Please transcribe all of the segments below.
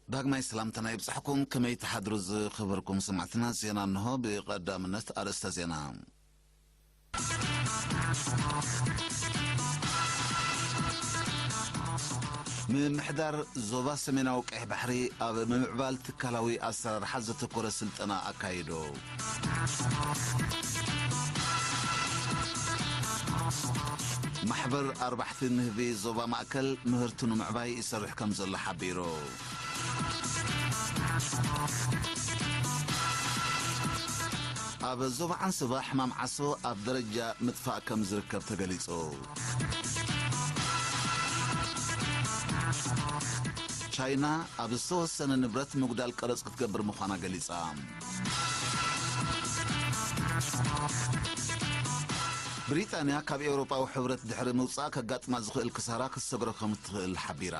ዳግማይ ሰላምታና ይብጻሕኩም። ከመይ ትሓድሩ ዝኸበርኩም ሰማዕትና? ዜና እንሆ። ብቐዳምነት ኣርእስተ ዜና። ምምሕዳር ዞባ ሰሜናዊ ቀይሕ ባሕሪ ኣብ ምምዕባል ትካላዊ ኣሰራርሓ ዘተኮረ ስልጠና ኣካይዶ። ማሕበር ኣርባሕቲ ንህቢ ዞባ ማእከል ምህርቱ ንምዕባይ ይሰርሕ ከም ዘሎ ሓቢሩ። ኣብ ዞባ ዓንሰባ ሕማም ዓሶ ኣብ ደረጃ ምጥፋእ ከም ዝርከብ ተገሊጹ። ቻይና ኣብ ዝተወሰነ ንብረት ምጉዳል ቀረጽ ክትገብር ምዃና ገሊጻ። ብሪጣንያ ካብ ኤውሮጳዊ ሕብረት ድሕሪ ምውጻእ ከጋጥማ ዝኽእል ክሳራ ክትሰግሮ ከም እትኽእል ሓቢራ።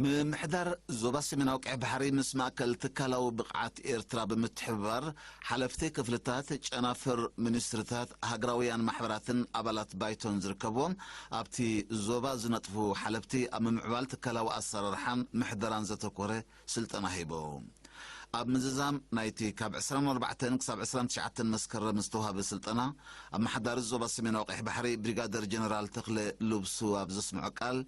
ምምሕዳር ዞባ ሰሜናዊ ቀይሕ ባሕሪ ምስ ማእከል ትካላዊ ብቕዓት ኤርትራ ብምትሕብባር፣ ሓለፍቲ ክፍልታት፣ ጨናፍር ሚኒስትርታት፣ ሃገራውያን ማሕበራትን ኣባላት ባይቶን ዝርከብዎም ኣብቲ ዞባ ዝነጥፉ ሓለፍቲ ኣብ ምምዕባል ትካላዊ ኣሰራርሓን ምሕደራን ዘተኮረ ስልጠና ሂቡ። ኣብ ምዝዛም ናይቲ ካብ ዕስራን ኣርባዕተን ክሳብ ዕስራን ትሽዓተን መስከረም ዝተዋህበ ስልጠና፣ ኣመሓዳሪ ዞባ ሰሜናዊ ቀይሕ ባሕሪ ብሪጋደር ጀነራል ተኽለ ልብሱ ኣብ ዘስምዖ ቃል፣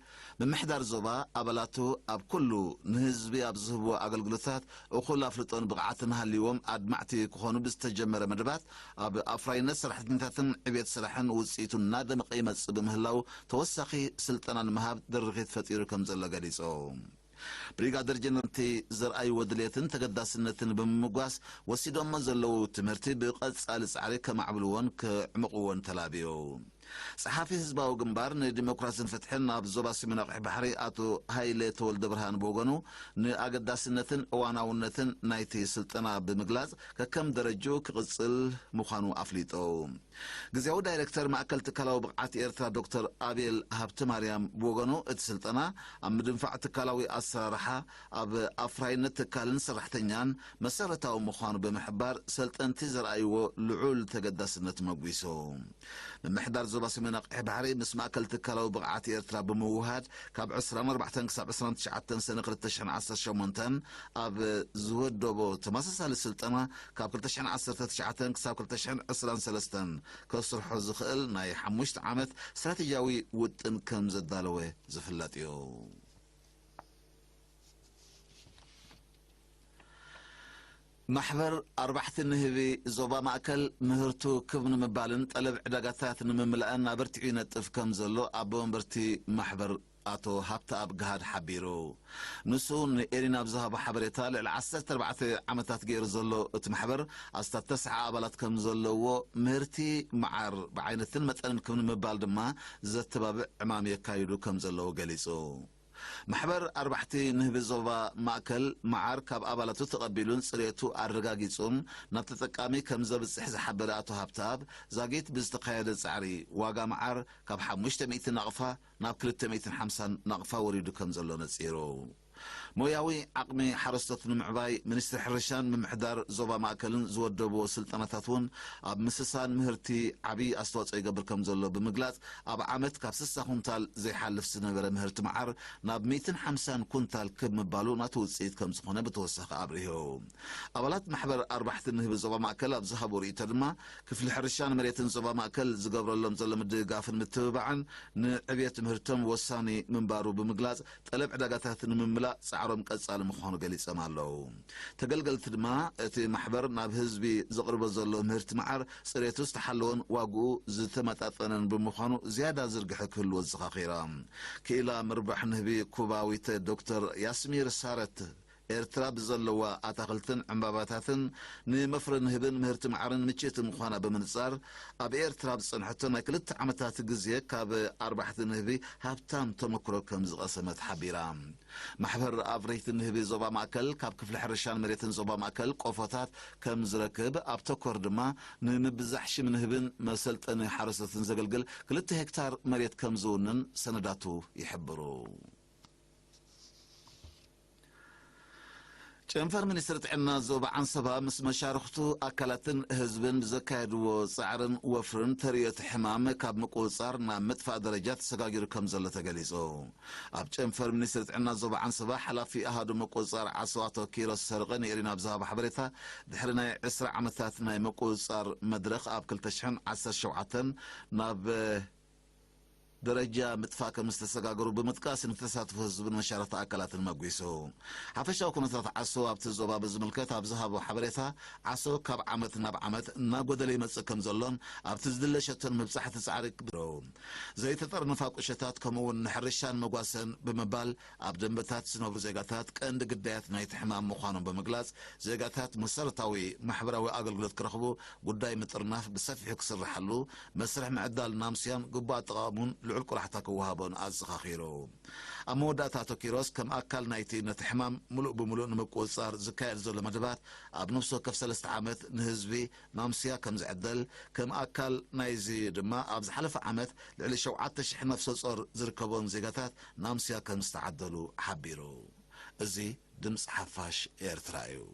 ምምሕዳር ዞባ ኣባላቱ ኣብ ኩሉ ንህዝቢ ኣብ ዝህብዎ ኣገልግሎታት እኹል ኣፍልጦን ብቕዓትን ሃልይዎም ኣድማዕቲ ክኾኑ ብዝተጀመረ መደባት፣ ኣብ ኣፍራይነት ሰራሕተኛታትን ዕብየት ስራሕን ውፅኢቱ እናደመቐ ይመፅእ ብምህላው፣ ተወሳኺ ስልጠና ንምሃብ ድርኺት ፈጢሩ ከም ዘሎ ገሊፁ። ብሪጋደር ጀነራል እቲ ዘርኣይዎ ድሌትን ተገዳስነትን ብምምጓስ፣ ወሲዶሞ ዘለዉ ትምህርቲ ብቐጻሊ ጻዕሪ ከማዕብልዎን ከዕምቕዎን ተላብዩ። ጸሓፊ ህዝባዊ ግንባር ንዲሞክራስን ፍትሕን ኣብ ዞባ ሰሜን ኣቕሒ ባሕሪ ኣቶ ሃይለ ተወልደ ብርሃን ብወገኑ፣ ንኣገዳስነትን እዋናውነትን ናይቲ ስልጠና ብምግላጽ፣ ከከም ደረጅኡ ክቕጽል ምዃኑ ኣፍሊጡ። ግዜያዊ ዳይሬክተር ማእከል ትካላዊ ብቕዓት ኤርትራ ዶክተር ኣቤል ሃብተማርያም ብወገኑ፣ እቲ ስልጠና ኣብ ምድንፋዕ ትካላዊ ኣሰራርሓ፣ ኣብ ኣፍራይነት ትካልን ሰራሕተኛን መሰረታዊ ምዃኑ ብምሕባር፣ ሰልጠንቲ ዘርኣይዎ ልዑል ተገዳስነት መጒሱ። ምምሕዳር ዞባ ሰሜን ኣቕሒ ባሕሪ ምስ ማእከል ትካላዊ ብቕዓት ኤርትራ ብምውሃድ፣ ካብ ዕስራን ኣርባዕተን ክሳብ ዕስራን ትሽዓተን ሰነ ክልተ ሽሕን ዓሰርተ ሸሞንተን ኣብ ዝወደቦ ተመሳሳሊ ስልጠና፣ ካብ ክልተ ሽሕን ዓሰርተ ትሽዓተን ክሳብ ክልተ ሽሕን ዕስራን ሰለስተን ከስርሖ ዝኽእል ናይ ሓሙሽተ ዓመት ስትራቴጂያዊ ውጥን ከም ዘዳለወ ዝፍለጥ እዩ። ማሕበር ኣርባሕቲ ንህቢ ዞባ ማእከል ምህርቱ ክብ ንምባልን ጠለብ ዕዳጋታት ንምምላእን ኣበርቲዑ ይነጥፍ ከም ዘሎ ኣቦ መንበርቲ ማሕበር ኣቶ ሃብተኣብ ገሃድ ሓቢሩ። ንሱ ንኤሪና ኣብ ዝሃቦ ሓበሬታ፣ ልዕሊ ዓሰርተ ኣርባዕተ ዓመታት ገይሩ ዘሎ እቲ ማሕበር፣ ኣስታት ተስዓ ኣባላት ከም ዘለዎ፣ ምህርቲ መዓር ብዓይነትን መጠንን ክብ ንምባል ድማ ዘተባብዕ ዕማም የካይዱ ከም ዘለዉ ገሊጹ። ማሕበር ኣርባሕቲ ንህቢ ዞባ ማእከል መዓር ካብ ኣባላቱ ተቐቢሉን ጽሬቱ ኣረጋጊጹን ናብ ተጠቃሚ ከም ዘብጽሕ ዝሓበረ ኣቶ ሃብተኣብ፣ ዛጊት ብዝተኻየደ ጻዕሪ ዋጋ መዓር ካብ ሓሙሽተ ሚእቲ ናቕፋ ናብ ክልተ ሚእትን ሓምሳን ናቕፋ ወሪዱ ከም ዘሎ ነጺሩ። ሞያዊ ዓቕሚ ሓረስቶት ንምዕባይ፣ ሚኒስትሪ ሕርሻን ምምሕዳር ዞባ ማእከልን ዝወደብዎ ስልጠናታት እውን ኣብ ምስሳን ምህርቲ ዓብዪ ኣስተዋፅኦ ይገብር ከም ዘሎ ብምግላፅ፣ ኣብ ዓመት ካብ ስሳ ኩንታል ዘይሓልፍ ዝነበረ ምህርቲ መዓር ናብ ሚእትን ሓምሳን ኩንታል ክብ ምባሉ ናቱ ውፅኢት ከም ዝኾነ ብተወሳኺ ኣብሪሁ። ኣባላት ማሕበር ኣርባሕቲ ንህቢ ዞባ ማእከል ኣብ ዝሃቦ ርእይቶ ድማ፣ ክፍሊ ሕርሻን መሬትን ዞባ ማእከል ዝገብረሎም ዘሎ ምድግጋፍን ምትብባዕን ንዕብየት ምህርቶም ወሳኒ ምንባሩ ብምግላጽ፣ ጠለብ ዕዳጋታት ንምምላእ ጻዕሮም ቀጻሊ ምዃኑ ገሊጾም ኣለዉ። ተገልገልቲ ድማ እቲ ማሕበር ናብ ህዝቢ ዘቕርቦ ዘሎ ምህርቲ መዓር ጽሬቱ ዝተሓለወን ዋግኡ ዝተመጣጠነን ብምዃኑ ዝያዳ ዝርግሐ ክህልዎ ኣዘኻኺሮም። ክኢላ ምርባሕ ንህቢ ኩባዊት ዶክተር ያስሚር ሳረት፣ ኤርትራ ብዘለዋ ኣታኽልትን ዕምባባታትን ንመፍረ ንህብን ምህርቲ መዓርን ምችእቲ ምዃና ብምንጻር፣ ኣብ ኤርትራ ኣብ ዝጸንሐቶ ናይ ክልተ ዓመታት ግዜ ካብ ኣርባሕቲ ንህቢ ሃብታም ተመክሮ ከም ዝቐሰመት ሓቢራ። ማሕበር ኣፍረይቲ ንህቢ ዞባ ማእከል ካብ ክፍሊ ሕርሻን መሬትን ዞባ ማእከል ቆፎታት ከም ዝረክብ፣ ኣብ ተኮር ድማ ንምብዛሕ ሽም ንህብን መሰልጠኒ ሓረስቶትን ዘገልግል ክልተ ሄክታር መሬት ከም ዝውንን ሰነዳቱ ይሕብሩ። ጨንፈር ሚኒስትሪ ጥዕና ዞባ ዓንሰባ ምስ መሻርኽቱ ኣካላትን ህዝብን ብዘካየድዎ ጻዕርን ወፍርን ተርእዮ እቲ ሕማም ካብ ምቁጽጻር ናብ ምጥፋእ ደረጃ ተሰጋጊሩ ከም ዘሎ ተገሊጹ። ኣብ ጨንፈር ሚኒስትሪ ጥዕና ዞባ ዓንሰባ ሓላፊ ኣሃዱ ምቁጽጻር ዓሶ ኣቶ ኪሮስ ሰርቐ ንኤሪና ኣብ ዝሃቦ ሓበሬታ፣ ድሕሪ ናይ ዕስራ ዓመታት ናይ ምቁጽጻር መድረኽ ኣብ ክልተ ሽሕን ዓሰርተ ሸውዓተን ናብ ደረጃ ምጥፋእ ከም ዝተሰጋገሩ ብምጥቃስ፣ ንተሳትፎ ህዝብን መሻርኽቲ ኣካላትን መጒሱ። ሓፈሻዊ ኩነታት ዓሶ ኣብቲ ዞባ ብዝምልከት ኣብ ዝሃቦ ሓበሬታ፣ ዓሶ ካብ ዓመት ናብ ዓመት እናጎደለ ይመጽእ ከም ዘሎን ኣብቲ ዝድለ ሸቶን ምብጻሕ እቲ ጻዕሪ ክብሮ ዘይተጠርነፋ ቁሸታት ከምኡ እውን ንሕርሻን መጓሰን ብምባል ኣብ ደንበታት ዝነብሩ ዜጋታት ቀንዲ ግዳያት ናይቲ ሕማም ምዃኖም ብምግላጽ፣ ዜጋታት መሰረታዊ ማሕበራዊ ኣገልግሎት ክረኽቡ ጉዳይ ምጥርናፍ ብሰፊሑ ክስርሓሉ፣ መስርሕ ምዕዳል ናምስያን ግቡእ ኣጠቓቕሙን ልዑል ቆላሕታ ክወሃቦን ኣዘኻኺሩ። ኣብ መወዳእታ ኣቶ ኪሮስ፣ ከም ኣካል ናይቲ ነቲ ሕማም ምሉእ ብምሉእ ንምቁጽጻር ዝካየድ ዘሎ መደባት ኣብ ነፍሲ ወከፍ ሰለስተ ዓመት ንህዝቢ ናምስያ ከም ዝዕደል፣ ከም ኣካል ናይዚ ድማ ኣብ ዝሓለፈ ዓመት ልዕሊ ሸውዓተ ሽሕ ነፍሰ ጾር ዝርከቦም ዜጋታት ናምስያ ከም ዝተዓደሉ ሓቢሩ። እዚ ድምፂ ሓፋሽ ኤርትራ እዩ።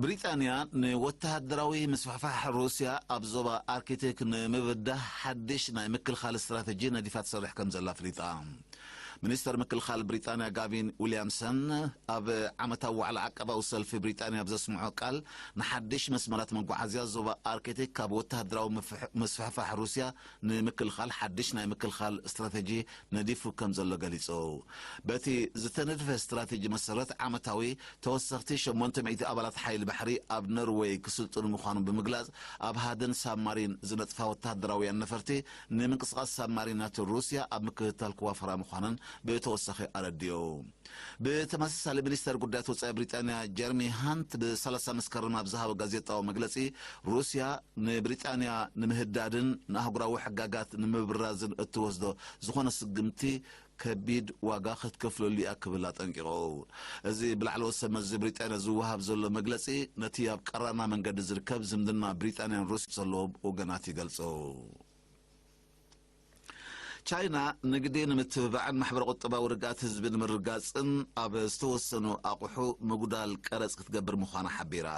ብሪጣንያ ንወተሃደራዊ ምስፍሕፋሕ ሩስያ ኣብ ዞባ ኣርክቲክ ንምብዳህ ሓድሽ ናይ ምክልኻል ስትራተጂ ነዲፋ ትሰርሕ ከም ዘላ ኣፍሊጣ። ሚኒስተር ምክልኻል ብሪጣንያ ጋቪን ዊልያምሰን ኣብ ዓመታዊ ዋዕላ ዓቀባዊ ሰልፊ ብሪጣንያ ኣብ ዘስምዖ ቃል፣ ንሓድሽ መስመራት መጓዓዝያ ዞባ ኣርክቲክ ካብ ወተሃደራዊ ምፍሕ-፣ ምስፍሕፋሕ ሩስያ ንምክልኻል ሓድሽ ናይ ምክልኻል ስትራተጂ ነዲፉ ከም ዘሎ ገሊጹ። በቲ ዝተነድፈ ስትራተጂ መሰረት፣ ዓመታዊ ተወሰኽቲ ሸሞንተ ሚእቲ ኣባላት ሓይሊ ባሕሪ ኣብ ኖርወይ ክስልጥኑ ምዃኑ ብምግላጽ፣ ኣብ ሃደን ሳብማሪን ዝነጥፋ ወተሃደራውያን ነፈርቲ ንምንቅስቓስ ሳብማሪናት ሩስያ ኣብ ምክትታል ክዋፈራ ምዃነን ብተወሳኺ ኣረዲኡ። ብተመሳሳሊ፣ ሚኒስተር ጉዳያት ወጻኢ ብሪጣንያ ጀርሚ ሃንት ብሰላሳ መስከረም ኣብ ዝሃቦ ጋዜጣዊ መግለጺ፣ ሩስያ ንብሪጣንያ ንምህዳድን ንኣህጉራዊ ሕጋጋት ንምብራዝን እትወስዶ ዝኾነ ስጉምቲ ከቢድ ዋጋ ክትከፍለሉ እያ ክብል ኣጠንቂቑ። እዚ ብላዕለዎት ሰብ መዚ ብሪጣንያ ዝወሃብ ዘሎ መግለጺ፣ ነቲ ኣብ ቀራና መንገዲ ዝርከብ ዝምድና ብሪጣንያን ሩስያን ዘለዎም ወገናት ይገልጹ። ቻይና ንግዲ ንምትብባዕን ማሕበረ ቁጠባዊ ርግኣት ህዝቢ ንምርጋጽን ኣብ ዝተወሰኑ ኣቑሑ ምጉዳል ቀረጽ ክትገብር ምዃና ሓቢራ።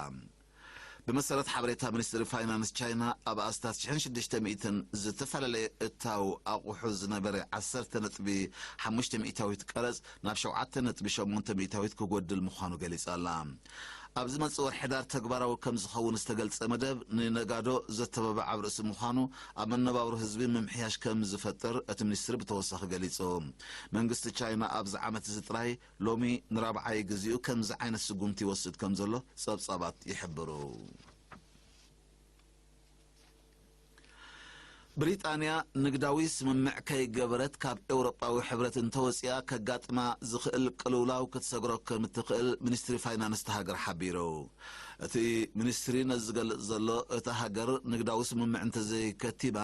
ብመሰረት ሓበሬታ ሚኒስትሪ ፋይናንስ ቻይና፣ ኣብ ኣስታት ሽሕን ሽዱሽተ ሚእትን ዝተፈላለየ እታው ኣቑሑ ዝነበረ ዓሰርተ ነጥቢ ሓሙሽተ ሚእታዊት ቀረጽ ናብ ሸውዓተ ነጥቢ ሸሞንተ ሚእታዊት ክጎድል ምዃኑ ገሊጻ ኣላ። ኣብ ዝመጽእ ወርሒ ሕዳር ተግባራዊ ከም ዝኸውን ዝተገልጸ መደብ፣ ንነጋዶ ዘተባብዕ ኣብ ርእሲ ምዃኑ፣ ኣብ መነባብሮ ህዝቢ ምምሕያሽ ከም ዝፈጥር እቲ ሚኒስትሪ ብተወሳኺ ገሊጹ። መንግስቲ ቻይና ኣብዚ ዓመት እዚ ጥራይ ሎሚ ንራብዓይ ግዜኡ ከምዚ ዓይነት ስጉምቲ ይወስድ ከም ዘሎ ጸብጻባት ይሕብሩ። ብሪጣንያ ንግዳዊ ስምምዕ ከይገበረት ካብ ኤውሮጳዊ ሕብረት እንተወጺኣ ከጋጥማ ዝኽእል ቅልውላው ክትሰግሮ ከም እትኽእል ሚኒስትሪ ፋይናንስ እታ ሃገር ሓቢሩ። እቲ ሚኒስትሪ ነዚ ዝገልጽ ዘሎ፣ እታ ሃገር ንግዳዊ ስምምዕ እንተዘይከቲባ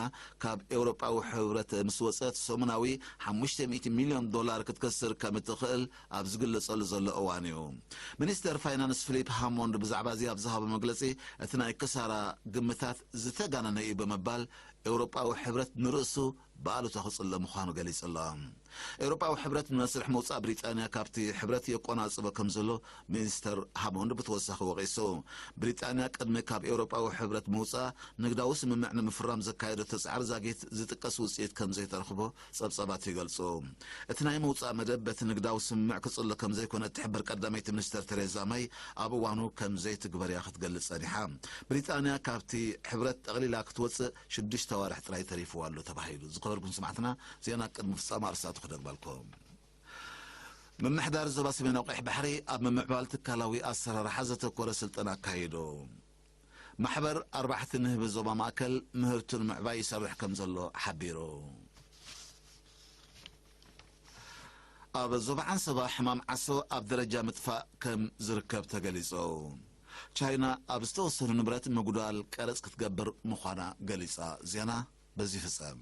ካብ ኤውሮጳዊ ሕብረት ምስ ወጸት ሰሙናዊ ሓሙሽተ ሚእቲ ሚልዮን ዶላር ክትከስር ከም እትኽእል ኣብ ዝግለጸሉ ዘሎ እዋን እዩ። ሚኒስተር ፋይናንስ ፊሊፕ ሃሞንድ ብዛዕባ እዚ ኣብ ዝሃቦ መግለጺ፣ እቲ ናይ ክሳራ ግምታት ዝተጋነነ እዩ ብምባል፣ ኤውሮጳዊ ሕብረት ንርእሱ ብኣሉታ ክጽሎ ምዃኑ ገሊጹ ኣሎ። ኤውሮጳዊ ሕብረት ንመስርሕ ምውጻእ ብሪጣንያ ካብቲ ሕብረት የቆናጽቦ ከም ዘሎ ሚኒስተር ሃሞንድ ብተወሳኺ ወቒሱ። ብሪጣንያ ቅድሚ ካብ ኤውሮጳዊ ሕብረት ምውጻእ ንግዳዊ ስምምዕ ንምፍራም ዘካየደቶ ጻዕሪ ዛጊት ዝጥቀስ ውጽኢት ከም ዘይተረኽቦ ጸብጻባት ይገልጹ። እቲ ናይ ምውጻእ መደብ በቲ ንግዳዊ ስምምዕ ክጽሎ ከም ዘይኮነ እትሕብር ቀዳመይቲ ሚኒስተር ቴሬዛ ማይ፣ ኣብ እዋኑ ከም ዘይትግበር እያ ክትገልጽ ጸኒሓ። ብሪጣንያ ካብቲ ሕብረት ጠቕሊላ ክትወጽእ ሽዱሽተ ኣዋርሕ ጥራይ ተሪፍዋ ኣሎ ተባሂሉ። ዝኸበርኩም ሰማዕትና፣ ዜና ቅድሚ ፍጻመ ኣርእስታቱ ክደግመልኩም። ምምሕዳር ዞባ ሰሜናዊ ቀይሕ ባሕሪ ኣብ ምምዕባል ትካላዊ ኣሰራርሓ ዘተኮረ ስልጠና ኣካይዱ። ማሕበር ኣርባሕቲ ንህቢ ዞባ ማእከል ምህርቱ ንምዕባይ ይሰርሕ ከም ዘሎ ሓቢሩ። ኣብ ዞባ ዓንሰባ ሕማም ዓሶ ኣብ ደረጃ ምጥፋእ ከም ዝርከብ ተገሊጹ። ቻይና ኣብ ዝተወሰኑ ንብረት ምጉዳል ቀረጽ ክትገብር ምዃና ገሊጻ። ዜና በዚ ይፍጸም።